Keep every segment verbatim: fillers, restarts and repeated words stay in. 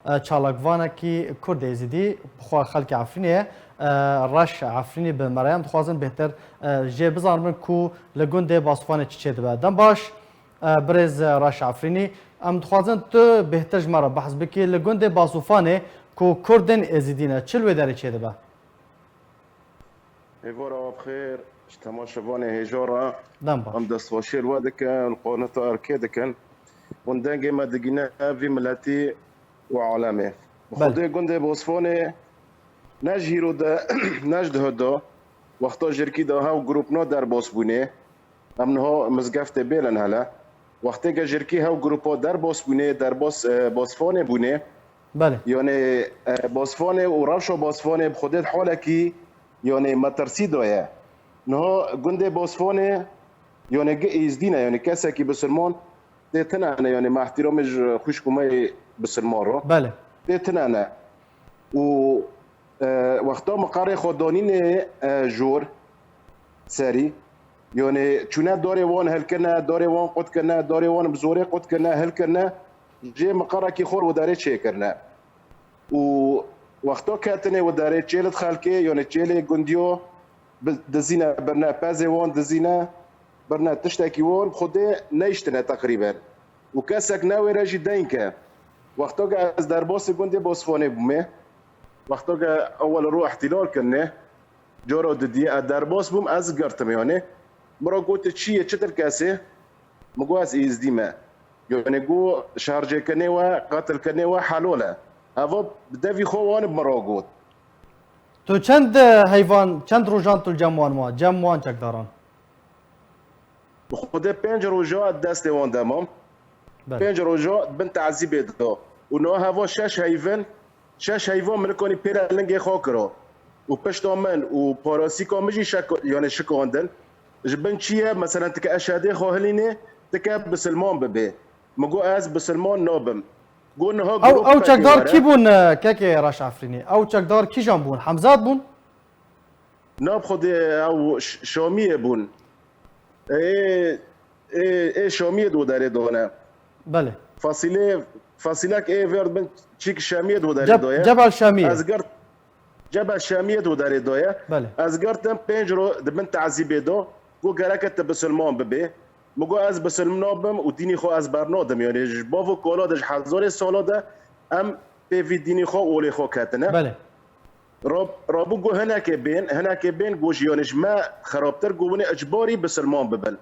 E, çalakvanekî Kurd Êzidî, bi xwe xelkê Efrînê ye. E, Reş Efrînî bi me re ye. Em dixwazin bêhtir, e, jê bizanibin ku li gundê Basûfanê çi çêdibe. Dem baş, e, birêz Reş Efrînî. Em dixwazin tu bêhtir ji me re behs bikî. Li gundê Basûfanê ku Kurdên Êzidî ne, çi li wê derê çêdibe? Êvara we bi xêr, ji temaşevanê hêja re. Dem baş. Em destxweşiyê li we dikin, li qanata Erkê dikin. Hûn dengê me digîne vî miletî û alemê. Bi Belê. Xwedê gundê Bosfonê ne ji hîro de, ne ji duh de, wexta jirkî de hev grûpno derbas bûnê. Em niha mizgeftê bêlin hele. Wextê ke jirkî hev grûpo derbas bûnê, derbas, e, Bosfonê bûnê. Belê. Yanê, e, Bosfonê û rewşa Bosfonê bi xwedê di holekî, yanê, metirsî de ye. Niha gundê Bosfonê, yanê, gi êzdî ne, yanê, kesekî bisilman tê tine ne, yanê, me ehtiramê ji xwişk û me yê bisilman re Belê. tê tine ne. Û, e, wexta miqarê xwe danînê, e, jor serî, yanê, çûne darê wan hilkirine, darê wan qut kirine, darê wan bi zorê qut kirine, hilkirine, jê miqarekî xor û derê çêkirine. Û wexta ketinê û derê çêlid xelkê, yanê çêlê gundiyo, bi-, dizîne birine, pezê wan dizîne birine, tiştekî wan bi xwedê neyiştine teqrîben. Û kesek newêre jî deyn ke. Wexta ke ez derbasî gundê Bosfonê bûmê, wexta ke ewel rû îhtîlal kirine, cara didiyê ez derbas bûm, ez girtim yanê. Min re gote, "Çi ye, çi dir kesê?" Min got, "Ez êzdî me." Yanê got, "Şercêkirinê we, qetilkirinê we helal e." Eva bi devî xwe wan bi min re got. Tu çend, e, heyvan, çend rojan tu li cem wan ma, cem wan çekdaran? Bi xwedê pênc roja destê wan de mam. Belê. Pênc roja bin tezîbê de. Û niha heva şeş heyvin, şeş heyvan min nikanî pêre lingê xwe kiro. Û pişta min û parasîka min jî şek-, yanê şikandin. Ji bin çi ye? Meselen, tu ke eşedê xwe hilînê, tu ke bisilman bibê. Min got, "Ez bisilman nabim." Got, "Niha Ew, grûp ew pekê çekdar were." Kî bûn, e, kekê Reş Efrînî? Ew çekdar kîjan bûn? Hemzat bûn? Na bi xwedê ew Ş-, Şamiyê bûn. Ê, ê, ê Şamiyê di derê de ne. Belê. Fasîlê, fasîlek ê vêr bin çîk Şamiyê di derê Ce-, de ye. Cebel Şamiyê. Ez girt, Cebel Şamiyê di derê de ye. Belê. Ez girtim pênc ro di bin tezîbê de. Got, "Gereke tu bisilman bibê." Min got, "Ez bisilman nabim û dînî xwe ez bernadim." Yanî ji bav û kala de, ji hezarê sala de em pê vî dînî xwe û olê xwe ketine. Belê. Rab-, rabû got, "Hinekê bên, hinekê bên got, ji, yanî ji me xerabtir got, hûn ê icbarî bisilman bibin."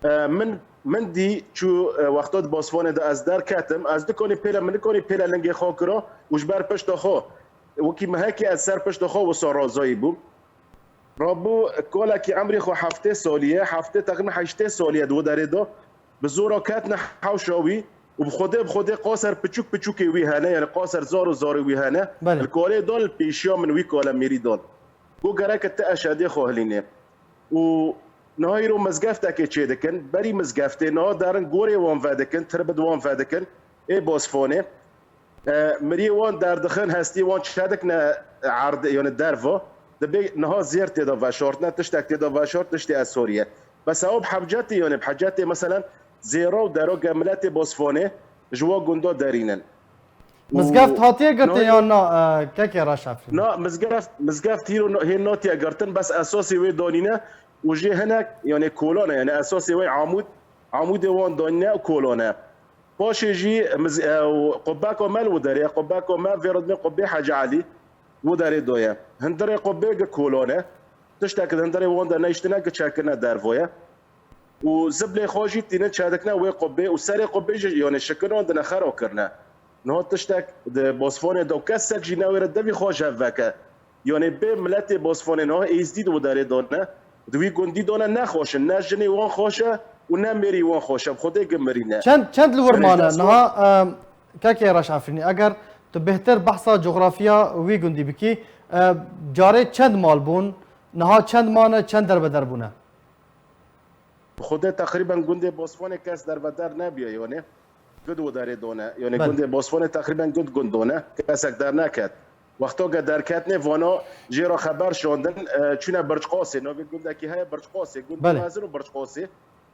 E, min, min dî çû, e, wexta di Basvanê de ez derketim, ez dikanî pêle, min dikanî pêle lingê xwe kira û ji ber pişta xwe, wekî mehekê ez ser pişta xwe wisa razayî bûm. Rabû kolekî emrê xwe heftê salî ye, heftê teqrîben heştê salî ye di wê derê de. Bi zora ketine hewşa wî û bi xwedê, bi xwedê qaser piçûk piçûkê wî hene, yanî qaser zar û zarê wî hene. Belê. Li kolê dan, li pêşiya min wî kole mêrî dan. Got, "Gereke tu eşedê xwe hilînê." Û niha îro mizgeftekê çêdikin, berî mizgeftê niha derin gorê wan vedikin, tirbit wan vedikin, ê Basvanê. E, miriyê wan derdixin, hestiyê wan çedikine erd, yanî derva. Dibê niha zêr tê de veşartine, tiştek tê de veşart, tiştê ez soriye. Bes ew bi hecetê, yanî bi hecetê, meselen, zêra û dera ge miletê Basvanê ji wa gunda derînin. Û Mizgeft hatiye girtin niha yan na, e, kekê Reşefî? Na, mizgeft, mizgeft hîro no-, hê natiye girtin, bes esasê wê danîne û jê hinek, yanî kolan e, yanî esasê wê amûd, amûdê wan danîne û kolan e. Paşê jî miz-, e, û qubeka me li wê derê ye, qubeka me vê re dibê qubê Hecî Elî, wê derê de ye. Hundirê qubê gi kolan e. Tiştek di hundirê wan de neyiştine, gi çekirine dervo ye. Û ziblê xwe jî tînin çedikine wê qubê û serê qubê jî, yanî, şikirandine, xera kirine. Niha tiştek di Basvanê de û kesek jî newêre devî xwe ji hev veke. Yanî bê miletê Basvanê niha êzdî di wê derê de ne, di wî gundî de ne, ne xweş in. Ne jinê wan xweş e û ne mêrî wan xweş e. Bi Xwedê gi mirîne. Çend, çend li wir Yanî ji mane dest niha, em, kekê Reşefînî, eger tu bêhtir behsa coxrafiya wî gundî bikî, e, carê çend mal bûn, niha çend mane, çend derbeder bûne? Bi Xwedê teqrîben gundê Basvanê kes derbeder nebiye, yanî gund wê derê done. Yanî Belê. Gundê Basvanê teqrîben gund gund done. Kesek derneket. Wexto ke derketnê vana jê re xeber şandin, e, çûne Birçqasê. Navê gundekî heye Birçqasê. Gundê Belê. Mezin û Birçqasê.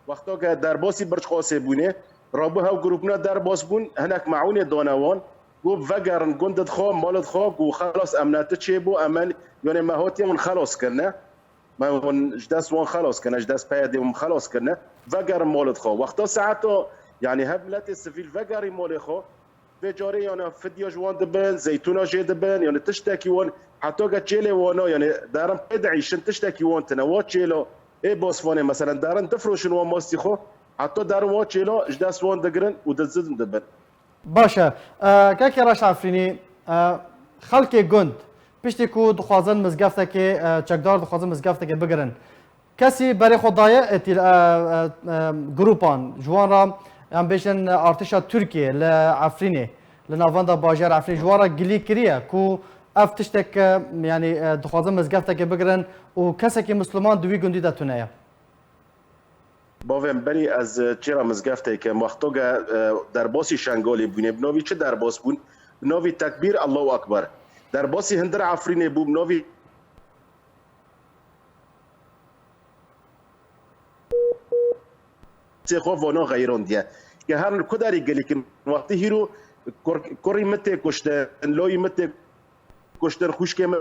Wexto ke derbasî Birçqasê bûnê, Rabû hew grûpna derbas bûn, hinek meûnê dane wan. Got, "Vegerin gundid xwe, malid xwe, ku xelas em ne tu çêbû, em en, yanê me hatiye hûn xelas kirine. Me hûn ji dest wan xelas kirine, ji dest P Y D'ê hûn xelas kirine. Vegerin malid xwe." Wexta saeta, yanî hev miletê sivîl vegerî malê xwe, vê carê yana fidya ji wan dibin, zeytûna jê dibin, yanî tiştekî wan, heta ke çêlê wana, yanî derin pê diîşin, tiştekî wan tine. Wa çêla ê basvanê, meselen, derin difroşin wan mastî xwe, heta derin wa çêla ji dest wan digirin û dizin dibin. Baş e. E, Kekê Reş Efrînî, e, xelkê gund, piştî ku dixwazin mizgeftekê, e, çekdar dixwazin mizgeftekê bigirin, kesî berê xwe daye, e, tîl-, e, e, e, grûpan, ji wan re, em bêjin, e, artêşa Tirkiyê li Efrînê, li navenda bajêr Efrînê, ji wan re gilî kiriye ku ev tiştek, e, yanî, e, dixwazin mizgeftekê bigirin û kesekî misliman di wî gundî de tune ye. Bavên berî ez çêra mizgeftê kem. Wexto ge, e, derbasî Şengalê bûne, bi navî çi derbas bûn? Bi navî tekbîr, Allahu Ekber. Derbasî hindir Efrînê bû, bi navî sê xwe vana xeyrandiye. Ke her li ku derî gelî kin, wextî hîro kur-, kurî min tê kuştin, loyî min tê kuştin, xwişkê min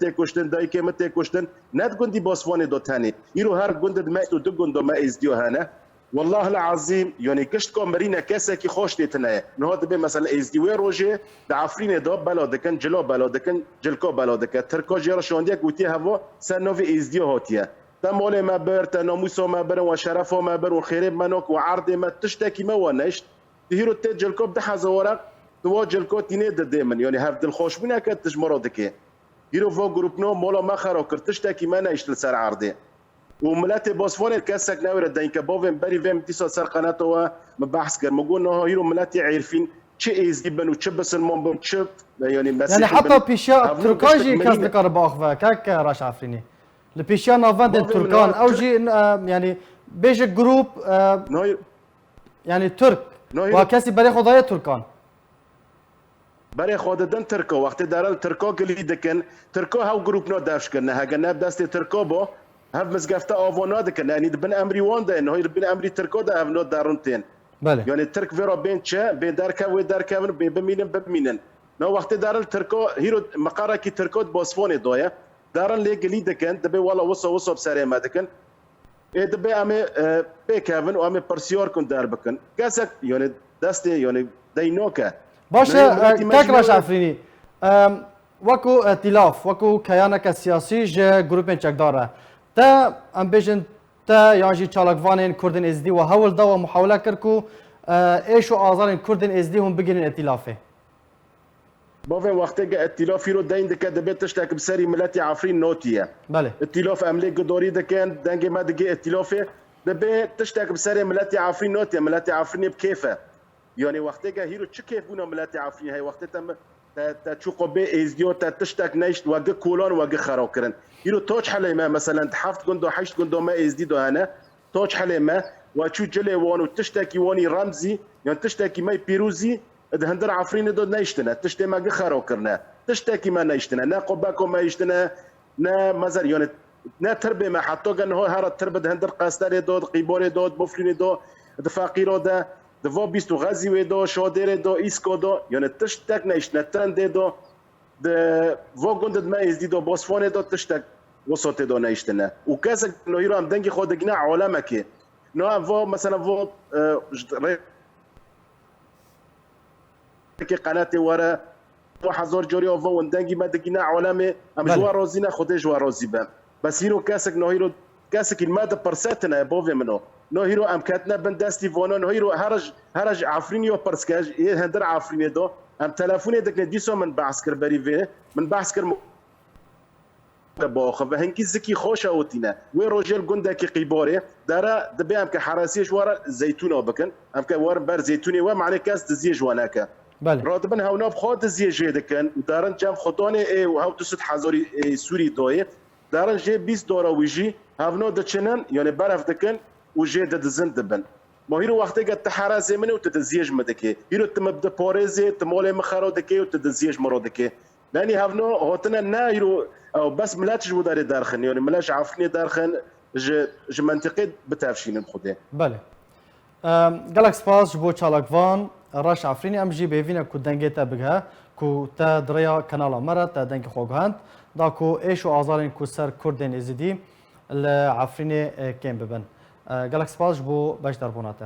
tê kuştin, dayikê min tê kuştin, ne di gundî Basvanê de tenê. Îro her gundê di me û du gunda me êzdiyo hene. Wallah el azîm, yanî gişt ka mirîne kesekî xweş tê tine ye. Niha dibê mesela êzdî wê rojê di Efrînê de bela dikin, cila bela dikin, cilka bela dike. Tirka jê re şandiye gotiye heva ser navê êzdiya hatiye. Te malê me bir, te namûsa me bir, we şerefa me bir, we xêrê me nak, we erdê me, tiştekî me we neşt. Tu hîro tê cilka bi du hezar weraq, tu wa cilka tînê didê min. Yanî hevdilxweşbûneke tu ji min re dikê. Hîro va grûpno mala me xera kir, tiştekî me neişt li ser erdê. Û miletê Basvanê kesek newêre dengke bavên berî vê min dîsa ser qeneta we min behs kir. Min got, niha hîro miletê Êrfîn çi êzdî bin û çi bisilman bin, çi, yanî, yanî mesîhî heta bin. Pêşiya Tirkan jî kes nikare biaxive, kek Reş Efrînî. Li pêşiya navendên Tirkan, ew jî, e, yanî, bêje grûp, e, yanî, Tirk, wa kesî berê xwe daye Tirkan. Berê xwe didin Tirko, wextê derin Tirko gilî dikin, Tirko hew grûpno defş kirine. Hege ne bi destê Tirko bo, hev mizgefte ava nadikin. Yanî di bin emrî wan de, niha di bin emrî Tirko de ev no derûn tên. Belê. Yanî Tirk vê re bên çi, bên derkev wê derkevin, bên bimînin, bimînin. No wextê derin Tirko, hîro miqarekî Tirko di Bosfonê daye. Derin lê gilî dikin, dibê wela wisa wisa bi serê me dikin. Ê dibe em ê, e, pêkevin û em ê pirsiyar kun derbikin. Kesek, yani, destê, yani, dey noke. Baş e, yani, e, kek Reş Efrînî. Em, wekû îtîlaf, wekû keyaneke siyasî ji grûpên çekdar e. Te, em bêjin, te yan jî çalakvanên Kurdên Êzidî we hewl da, we muhawele kir ku, e, êş û azarên Kurdên Êzidî hûn bigihînin îtîlafê. Bavê wextê ge îtîlaf hîro deyn dike, dibê tiştek bi serî miletî Efrîn notiye. Belê. Îtîlaf em lê gidorî dikin, dengê me digê îtîlafê, dibê tiştek bi serê miletî Efrîn notiye. Miletî Efrînê bi kêf e. Yanî wextê ge hîro çi kêfbûna miletî Efrîn heye, wextê te mi-, te, te çû xwe bê êzdiyo, te tiştek neyşt, we gi kolan, we gi xera kirin. Hîro toç helê me, meselen, di heft gundo, heşt gundo me êzdî do hene, toç helê me, we çû cilê wan û tiştekî wanî remzî, yan tiştekî me pîrozî, di hindir Efrînê de neyştine, tiştê me gi xera kirine. Tiştekî me neyştine, ne qubeko me hiştine, ne mezer, yani ne tirbê me, heta ge niha hera tirbe di hindir Qesterê de, di Qîborê de, di Boflînê de, di Feqîro de, di va bîst û Xezîwê de, Şadêrê de, Îsko de, yani tiştek neyştine, Trendê de, di va gundê me êzdî de, Bosfonê de tiştek wisa tê de neyştine. Û kesek niha hîro em dengê xwe digine alemekê. Niha em va, mesela va, e, ji rê-, Yekê qenatê were, va hezar carî ava û dengî me digîne alemê, em ji Belê. we razî ne, Xwedê ji we razî be. Bes hîro kesek, no hîro kesekî me dipirse tine, bavê min o. No hîro em ketine bin destî vana, no hîro here ji, here ji Efrînê ya pirs ke, yê hindir Efrînê do, em telefonê dikine, dîsa min behs kir berî vê, min behs kir, te biaxive. Hinkî zikî xweş e û tîne. Wê rojê li gundekî Qîbarê dere, dibê em ke heresiyê ji we re zeytûna bikin. Em ke werin ber zeytûnê we, manê kes diziyê ji we neke. Belê. Radibin hewna bi xwe diziyê jê dikin û derin cem xudanê ê û hew du sed hezarî, ê, Sûrî dayê. Derin jê bîst dora wî jî hevno diçinin, yanî berev dikin û jê didizin dibin. Ma hîro wextê ke tu heresê min û tu diziyê ji min dikê. Hîro tu min diparêzê, tu malê min xera dikê û tu diziyê ji min re dikê. Yanî hevno hatine ne hîro, ew bes milet ji wê derê derxin. Yanî milet ji Efrînê derxin, ji, ji mentiqê bitevşînin Xwedê. Belê. Em, gelek spas ji bo çalakvan. Reş Efrînî, em jî bêvî ne ku dengê te bigihe, ku te di rêya kanala me re te dengê xwe guhend, da ku êş û azarên ku ser Kurdên Êzidî li Efrînê, e, kêm bibin. E, gelek spas ji bo beşdarbûna te.